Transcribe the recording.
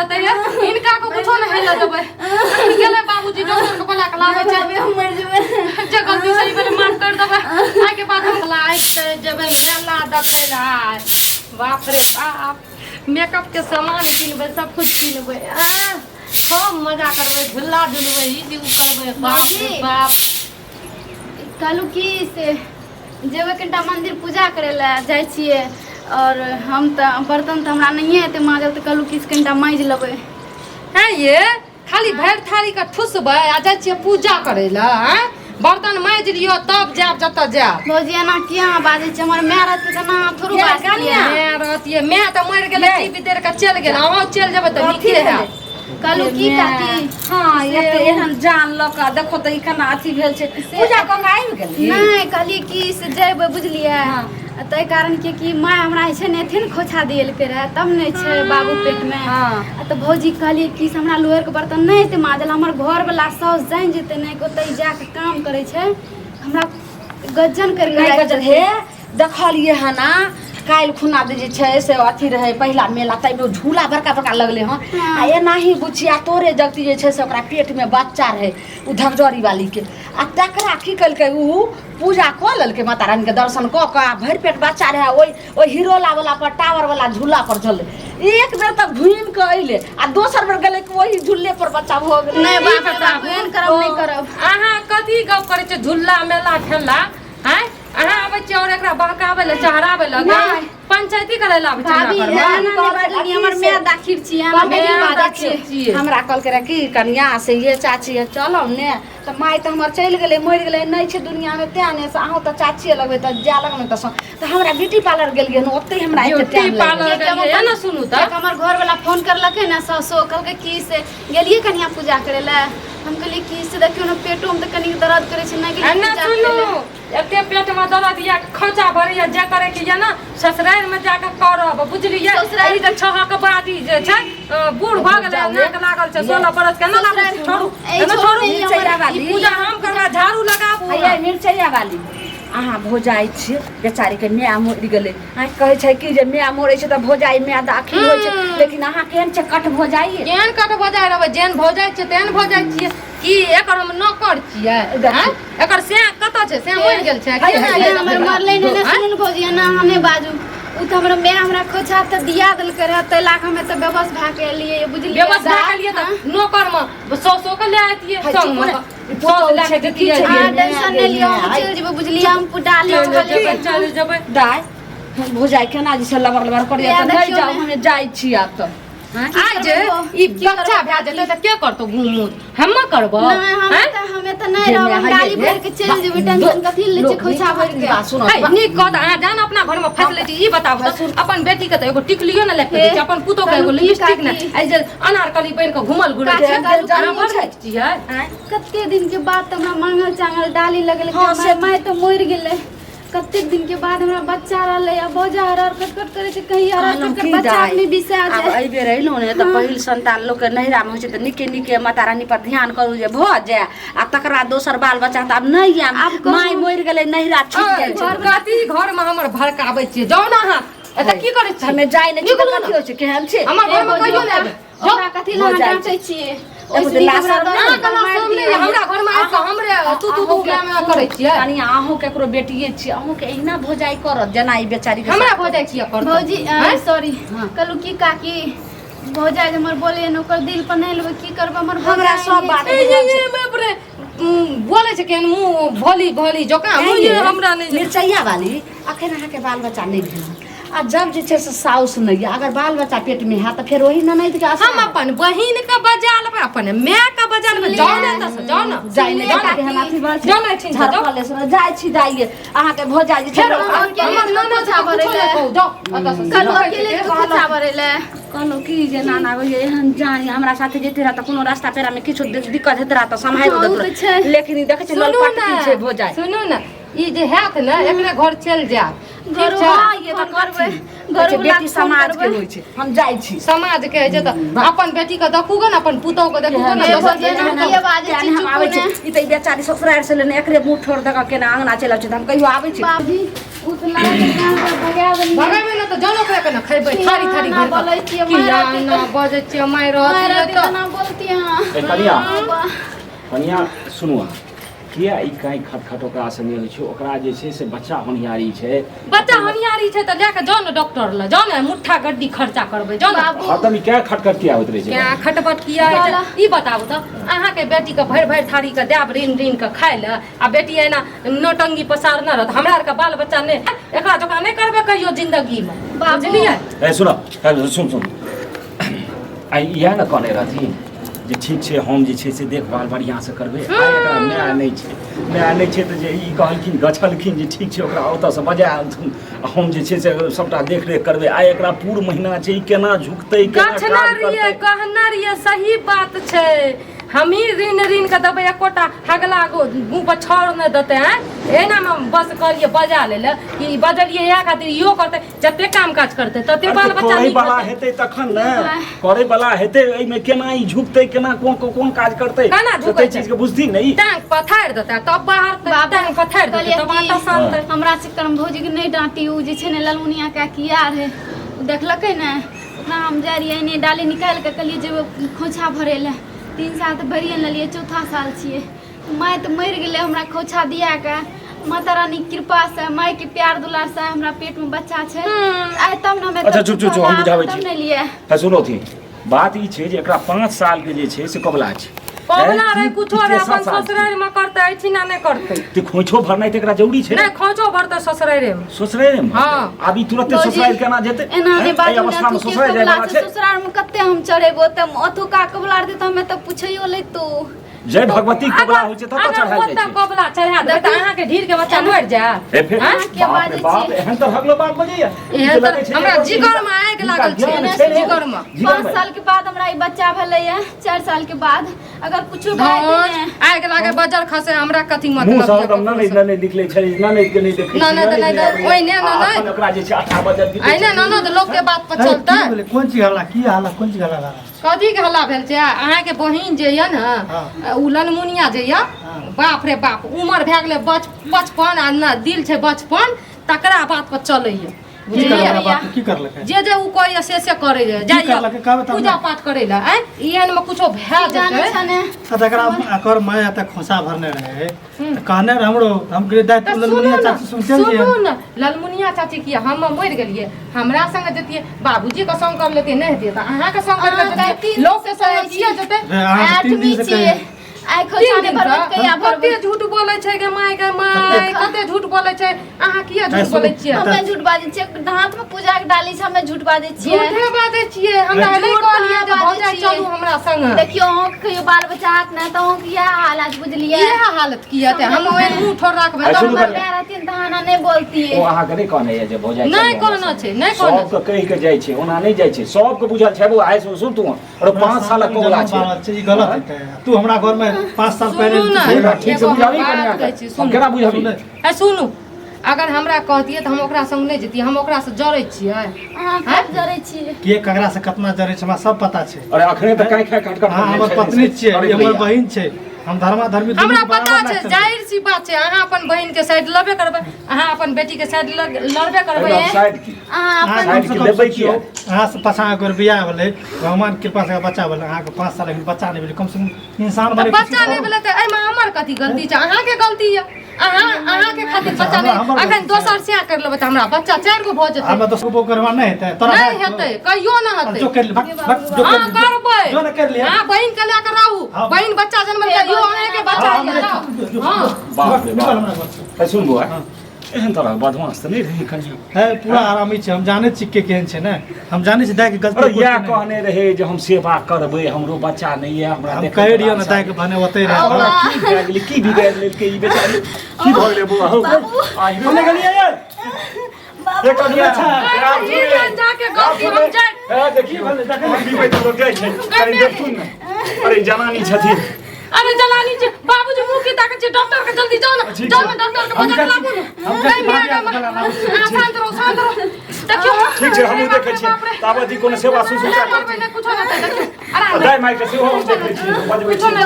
रहतै ये हिनका को कुछो नहि हेला देबै अखन गेलै बाबूजी डॉक्टर के बोला के लाबै छै हम मरि जेबै जे गलती सही भेलै माफ कर देबै आइके बाद हम लाइक से जेबै मेला देखै लए आइ बाप रे बाप मेकअप के सामान किनबै सब कुछ किनबै आ खूब मजा करबै झूला झुलबै ई जे उ करबै बाप रे बाबूजी। बाप कहलहुँ की से जेबै कनिटा मन्दिर पूजा करै लए जाइ छियै आओर हम तऽ बर्तन तऽ हमरा नहिए एतै माजल तऽ कहलहुँ कि से कनिटा माजि लेबै हैं ये खाली भरि थारी के ठुसबै आ जाइ छियै पूजा करै लए आँय बर्तन माजि लियौ तब जायब जतऽ जायब भौजी एना किया अहाँ बाजै छियै हमर माय रहतै तऽ एना अहाँ थोड़ू ये बाजतियै कनिया। माय रहतियै माय तऽ मरि गेलै जीव देर के चलि गेल अहाँ चलि जेबै तऽ कथी नीके भेलै? हैत कहलहुँ की काकी हँ एते एहन जान लऽ कऽ देखो तऽ ई केना अथी भेल छै पूजा कऽ कऽ आबि गेली नहि कहलियै कि से जेबै बुझलियै ताहि कारण के कि माय हमरा जे छै ने एथे ने खोछा दियलकै रहए तब ने छै बाबू पेटमे हँ। आ तऽ भौजी कहलियै कि से हमरा लोहरके बर्तन नहि एतै माजल हमर घरवला साउस जानि जेतै ने कि ओतहि जाके काम करै छै हमरा गज्जन करि नहि कऽ गजल हे देखलियै हन आ काल्हि खुना जे छै से अथी रहै पहिला मेला ताहिमे ओ झूला बड़का बड़का लगलै हँ आ एनाही बुचिया तोरे जगती जे छै से ओकरा पेटमे बच्चा रहै ओ धकजरी वालीके आ तकरा की केलकै ओ पूजा कऽ लेलकै माता रानीके दर्शन कऽ कऽ आ भरि पेट बच्चा रहै ओहि ओहि हिरोला वाला पर टावर वाला झूला पर चललै एक बेर तऽ घुमि कऽ अयलै आ दोसर बेर गेलै कि ओहि झूले पर बच्चा भऽ गेलै नहि ई बाप रे बाप बताबू। एहन करब नहि करब अहाँ कथी गप करै छियै झूला मेला ठेला आँय अहाँ आबै छियै और एकरा बहकाबै लए चहराबै लए नहि। पंचायती करै लए आबै छियै भाभी हमरा घरमे? एना नहि बाजू नी, हमर माय दाखिर छी अहाँ कहलकै नहि की बाजै देखियौ, छियै हमरा कहलकै रहे कि कनिया से ये चाची ये चलब ने तऽ माय तऽ हमर चलि गेलै मरि गेलै नहि छै दुनियामे तेँ ने से अहूँ तऽ चाचिए लगबै तऽ जाय लगबै तऽ तऽ हमरा ब्यूटी पार्लर गेलियै हन ओतहि हमरा एते ब्यूटी टाइम लागि पार्लर गेल। गेलियै ने सुनू तऽ एक हमर घरवला फोन करलकै ने सासो कहलकै की से गेलियै कनिया पूजा करै लए हम कहलियै की से देखियौ ने पेटोमे तऽ कनिक दर्द करै छै नहि गेलियै एना पूजा करै सुनू लए। एते पेट में दर्द या खोचा भरैया जे करे के या ना ससुराल में जाके करब बुझलियै ससुरारि- ई जे छहक बादी जे छै बूढ़ भऽ गेलै नाक लागल छै 16 बरस के ना लागल ससुरारि- छोड़ू ए, एना छोड़ू छोड़ू ने, मिरचैया हमर- वाली। ई पूजा हम करबै झाड़ू लगाबू हैया मिरचैया वाली अहाँ भौजाइ छियै बेचारीके माय मरि गेलै अहाँ कहै छै कि जे माय मरै छै तऽ भौजाइ माय दाखिल होइ छै लेकिन अहाँ केहन छै कट भौजाइ केहन कट भौजाइ रहबै जेहन भौजाइ छियै तेहन भौजाइ छियै की एकर हम नौकर छियै आँय? एकर सैं कतऽ छै सैं मरि गेल छै है, केना है, एलै हमर मरलै नहि ने आँय? सुनू ने भौजी एना अहाँ नहि बाजू ओ तऽ हमरा माय हमरा खोछा तऽ दिया देलकै रहए ताहि लए कऽ हम एतऽ बेबस भए कऽ एलियै बुझलियै व्यवस्था भए गेलियै तऽ नौकर मे सौ सौ के ले ऐतियै है, संग मे चुप ने। सौस लए के की जैतियै छै? अहाँ टेंशन नहि लिअ हम चलि जेबै बुझलियै हम डाली चलि जेबै चलि जेबै दाय भौजाइ केना जे छै लबर लबर करैया इएह तऽ नहि देखियौ जाउ ने। हमे जाइ छी आब तऽ आँय? आइ जे ई बच्चा भए जेतै तऽ के करतौ घूम हमे करबो नहि हम आँय? तऽ हमे तऽ नहि रहब हम डाली भरि के चलि जेबै टेंशन कथी लै छियै खोइछा भरि के बात सुनऽ है, नीक कह तऽ अहाँ जान अपना घरमे फँसि लै छी ई बताबू तऽ अपन बेटी के तऽ एगो टिकलियो ने लए के दै छी अपन पुतोह के एगो कहलहुँ की लिपस्टिक ने काकी? एहि जे अनारकली बनि कऽ घुमल घुरै छै काकी, कहलहुँ अहाँ बड़ नीक छियै आँय? कते दिन के बाद तऽ हमरा मांगल चांगल डाली लगल हँ, से माय तऽ मरि गेलै कतेक दिन के बाद हमरा बच्चा रहलै आ बौजा हर हर कटकट करै छै कहीं हर हर कहलहुँ कटकट की बच्चा दाइ, अपने बिसा आब जाए एहि बेर अयलहुँ ने तऽ पहिल संतान लोकके नैहरामे होइ छै तऽ नीके नीके माता रानी पर ध्यान करू जे भऽ जाय आ तकर बाद दोसर बाल बच्चा तऽ आब नहि आयब आब कहू। माय मरि गेलै नैहरा छूटि जाइ छै कथी घरमे हमर भड़काबै छियै जाउ ने अहाँ एतऽ की करै छी हमे जाइ नहि छी तऽ निकलू ने। कथी होइ छै केहन छै हमर घरमे कहियो नहि एबै जाउ। ओकरा कथी लए हो अहाँ जाइ डाँटै छियै एगो ओहिसँ तऽ नीक हमरा लाशा दस अहाँ थप्पड़ गला मारि सामने दिअ। हमरा घरमे आबि कऽ हमरे तू तू तू मैं मैं करै छियै कनि अहूँ केकरो बेटिए छी अहूँके एहिना भौजाइ करत जेना ई बेचारी के हमरा भौजाइ किया करतै भौजी आँय? सॉरी हाँ। कहलहुँ की काकी भौजाइ जे हमर बोले ने ओकर दिल पर नहि लेबै की करबै हमर हमरा भौजाइ सब नहि बात छै। ए, ए, ए, बाप रे बोलै छै केहन मुँह भोली भोली जकाँ मुँह जे हमरा नहि मिरचैया वाली अखन अहाँके बाल बच्चा नहि भेल हन। आ जब जे छै से साउस नहि यऽ अगर बाल बच्चा पेटमे हैत तऽ फेर ओही ननैदके असर हम अपन बहिन के बजा लेबै अपन माय के बजा लेबै जाउ ने एतऽ से जाउ ने जाइ नहि जाउ ने। केहन अथी भऽ छै जाउ ने एहिठिन से, जाउ। झड़कल से जाइ छी दाइये अहाँके भौजा जे छै फेर ने, अकेले हमर ननद पोछा के कुछो भरै नहि लए। कहू जाउ एतऽ से कहलहुँ सीधा अकेले खोछा भरै लए कहलहुँ की जे नाना होइए एहन जान हमरा साथे जैते रह तऽ कोनो रास्ता पेरामे किछु दिक्कत हेतै रह तऽ सम्हारि हाँ, ओ देत तऽ छै। लेकिन ई देखै छी सुनू ललपटकी ने छै भौजाइ सुनू ने ई जे हैत ने एकरे घर चलि जायब ठीक घरो छै हाँ, ये तऽ फोन करबै कहै छै, घरवला बेटी के फोन समाज के करबै। होइ छै हम जाइ छी समाज के होइ छै तऽ अपन बेटी के देखू गे ने अपन पुतोह के देखू गे ने हे दोसर के भगवान, नहि किया बाजै किया छी नहि हम चुप आबै छी ने ई तऽ ई बेचारी ससुरारि से लेने एकरे मुँह ठोर दऽ कऽ केना अङ्गना चलि आबै छै तऽ हम कहियो आबै छी बाबी उ तऽ लड़ाइ के कान पर भगा देलियै भगेबै ने तऽ जनो ओकरा के ने खेबै थारी थारी ना भरि कऽ। बोलै छियै, किया मारि रहती ना बजै छियै मारि मारि रहती रहती तऽ तऽ ना बोलती अहाँ ए कनिया कनिया सुनू अहाँ किया ई काँइ खटखट ओकरा संगे होइ छै ओकरा जे छै से बच्चा होनिहारी छै बच्चा होनिहारी छै तऽ लए कऽ जाउ ने डॉक्टर लग जाउ ने मुट्ठा गड्डी खर्चा करबै जाउ ने बाबू हरदम ई काँइ खटखट किया होइत रहै छै क्या खटपट किया होइ छै ई बताबू तऽ अहाँके बेटीके भरि भरि थारी के देब ऋण ऋण के खाय लए आ बेटी एना नौटंगी पसारने रहत हमरा आरके बाल बच्चा नहि एकरा जकाँ नहि करबै कहियो जिंदगीमे बाबू। बुझलियै ए सुन सुन सुन आइ इएह ने कहने रहथिन जे ठीक छै हम जे छै से देखभाल बढ़िआँसँ करबै आइ एकरा माय नहि छै माय नहि छै तऽ जे ई कहलखिन गछलखिन जे ठीक छै ओकरा ओतऽसँ बजा आनथुन आ हम जे छै से सभटा देखरेख करबै आइ एकरा पूर महीना छै ई केना झुकतै केना गछना काज रहियै करतै कहना रहियै सही बात छै हमही ऋण ऋण के देबै एकोटा हगला गो मुँह पर छाउर नहि देतै आँय एनामे बस कहलियै बजा लै लए कि बजलियै इएह खातिर इहो करतै जते काम काज करतै तते बाल बच्चा करै नीक वाला हेतै। हेतै तखन ने करै वाला हेतै एहिमे केना ई झुकतै केना कोन कोन काज करतै केना तऽ झुकै ताहि छै? चीजके बुझथिन ने ई टांग पथारि देतै तब बाहर बाबू, टांग पथारि देतै कहलियै तब कि आटा सानतै हमरा चक्कर में भौजी के नहि डांटी उ जे छै ने ललमुनिया के किया रहे उ देखलकै ने ओकरा हम जाइ रहियै एने डाली निकालि कऽ कहलियै जेबै खोइछा भरै लए 3 साल तऽ भरिए ने लेलियै चौथा साल छियै माय तऽ मरि गेलै हमरा खोइछा दिया कऽ माता रानीके कृपासँ मायके प्यार दुलारसँ हमरा पेटमे बच्चा छै आइ तब ने हम एतऽ अच्छा, चुप, चुप, चुप, हम बुझाबै तब छी। ने लिए है सुनौथी बात ई छै जे एकरा 5 साल के जे छै से कबला छै कबला हैं? रे कुछो रे ई अपन तेसर साल छै। ससुरारि में करतै एहिठिना नहि करतै ते खोइछो भरनाइ तऽ एकरा जरूरी छै नहि खोजो भरतै ससुरारि में ससुरारि में हाँ। आब ई तुरते भौजी, ससुरारि केना जेतै एना नहि हैं? एहि बाजू ने अवस्था में अथु के ससुरारि जाय कबला वाला छै छै ससुराल में कते हम चढ़ेबो तऽ ओतुका कबला रहतै तऽ हमे तऽ पूछैयो लैतू जय भगवती कबला होइ छै तब अगर चढ़ायल ओतऽ जाइ छै कबला चढ़ा देबै तऽ अहाँके ढीर के बच्चा मरि जायत हे फेर आँय? के बाप रे बाजै बाप छियै? एहन तरहक लोक बात बजैया एहन तरह- हमरा जिगरमे आगि लागल छै, जिगरमे। 5 साल के बाद हमरा ई बच्चा भेलैया 4 साल के बाद अगर कुछो भए धन, जेतै ने आगि लागे बजर खसे हमरा कथी मुँह मतलब से यऽ हरदम ककरो ननैद से? ननैद निकलै छै ननैद के नहि देखै ननैद छै, नहि ननैद ओहिने ननैद। आ अपन ओकरा जे छै आटा बजल बीतै अहिने छै। ननद लोक के बात पर अरे, चलतै की भेलै? कोन चीज हल्ला की हल्ला कोन चीज हल्ला भए रहल छै? कथी के हल्ला भेल छै अहाँके बहिन जे यऽ ने हाँ। उ ललमुनिया जे यऽ हाँ। बाप रे बाप उमर भए गेलै 55 आ न दिल छै 55 तकरा बात पर चलैया की बुझलियै करलकै बाप की करलकै जे जे उ कहैया से से करैया जाइया करलकै? कहबै तब ने। पूजा पाठ करै लए आँय एहन मे कुछो भए जानै जेतै छ ने तऽ एकरा एकर माय एतऽ खोसा भरने रहै तऽ कहने रहै हमरो हम कहलियै दाइ तऽ तू सुनू ललमुनिया ने चाची सुनते ने सुनू ने ललमुनिया चाची किया हम मरि गेलियै हमरा संगे जतियै बाबूजी के संग कर लेतियै नहि हेतियै तऽ अहाँके संग कर अहाँ के तीन लोक के दिन से संग कहै किया छी। जेतै रे, अहाँ आठवीं 3 दिन से छियै कहियै आइ खोइछा नहि भरबै तऽ कहिया भरबै कते झूठ बोलै छै गे माय गे माय कते झूठ बोलै छै अहाँ किया झूठ बोलै छियै हमे झूठ बाजै छियै हाथ में पूजा के डाली छै हमे झूठ बाजै छियै झूठे बाजै छियै हमरा नहि झूठ कहलियै जे कहाँ बाजै भौजाइ छियै? चलू हमरा संग देखियौ अहाँके कहियो बाल बच्चा हाथ नहि तऽ अहाँके इएह हालत बुझलियै इएह हालत किया ते हम ओहन मुँह ठोर राखबै आइ तब सुनू हमर कनिया। माय रहथिन तऽ अहाँ नहि बोलतियै ओ अहाँके नहि कहने यऽ जे भौजाइ नहि चलू हमरा कहना संगे। छै, नहि कहना सबके कहि के जाइ छै ओना नहि जाइ छै सबके बुझल छै बौआ आइ सुन सुन तू अरे 5 सालक कबुला छै छै ई गलत हेतै तू हमरा घर में 5 साल पहिले सुनू ने। हमरा ठीक से एगो बुझाबी हम बात कनिया कहै छी, के हम सुनू। केना बुझाबी ए सुनू अगर हमरा कहतियै तऽ हम ओकरा संग नहि जैतियै हम ओकरा से जरै छियै अहाँ कब जरै छियै के ककरा से कतना जरै छै हमरा सब पता छै अरे अखने तऽ काई खाई कट कट अहाँ हमर पत्नी छियै ई हमर बहिन छै हम धर्मा धर्मी दुनू हमरा के पता बराबर छै राखि जाहिर सी बात छै अहाँ अपन बहिन के साइड लेबे करबै अहाँ अपन बेटी के साइड लड़बे करबै साइड की अहाँ अहाँ अपन साइड कम से के कम लेबै सोचियौ, किया? अहाँ से पाछाँ अगर बियाह भेलै भगवान कृपा से बच्चा भेलै अहाँके 5 साल एखन बच्चा नहि भेलै कम से कम इंसान तऽ बने बच्चा नहि भेलै तऽ एहिमे हमर कथी गलती छै अहाँके गलती यऽ अहाँ अहाँके खातिर बच्चा नहि हमर अखन गलती छै। दोसर से कर लेबै तऽ हमरा बच्चा 4 गो भऽ जेतै हमरा दोसर बो करवा नहि हेतै तोरा नहि हेतै कहियो नहि हेतै जो कर ले भक भक जो हाँ कर ले करबै जो न कर लिया हाँ बहिन के लए कऽ रहू हाँ। बहिन बच्चा जन्म इहो अहाँके बच्चा हाँ, यऽ जो, जो, हाँ बाप रे निकल बाप हमरा घर से ए सुन बौआ हाँ। एहन तरहक बदमाश तऽ नहि रहै कनिया है पूरा आरामी छै हम जानै छी के केहन छै ने हम जानै छी दाइ के गलती अरे कोइ इएह नहि। कहने रहै जे हम सेवा करबै हमरो बच्चा नहि यऽ हमरा हम देखै कहै रहियै वला ने छै। दाइ के भने ओतै रहै हमरा की भए गेलै की बिगाड़ि लेलकै ई बेचारी की भऽ गेलै बौआ हौ आइ बोले गेलियै ये हे कनिया ई जान जाके गलती हम जाय ए देखी भेलै? देखै हम पीबै तऽ लोक जाइ छै कनि देखथुन ने अरे जनानी छथिन अरे जलानी छै बाबूजी मुंह की ताकत छै डॉक्टर के जल्दी जाओ ना ठीक जाओ छै। ना डॉक्टर के हम बजा के जाइ लाबू छी। ना हम जाइ छी, नहीं, भाभी मेरा आके बोला लाबू छी। हाँ, शांत रहो शांत रहो देखियो ठीक छै हमहूँ अरे बाप देखै रे, छियै बाप रे। ताबत ई कोनो सेवा सुश्रूषा नहि मरबै नहि कुछो नहि देखियो अरे दाइ माइके सेहो हम देखै छियै बजबै कुछो छियै नहि।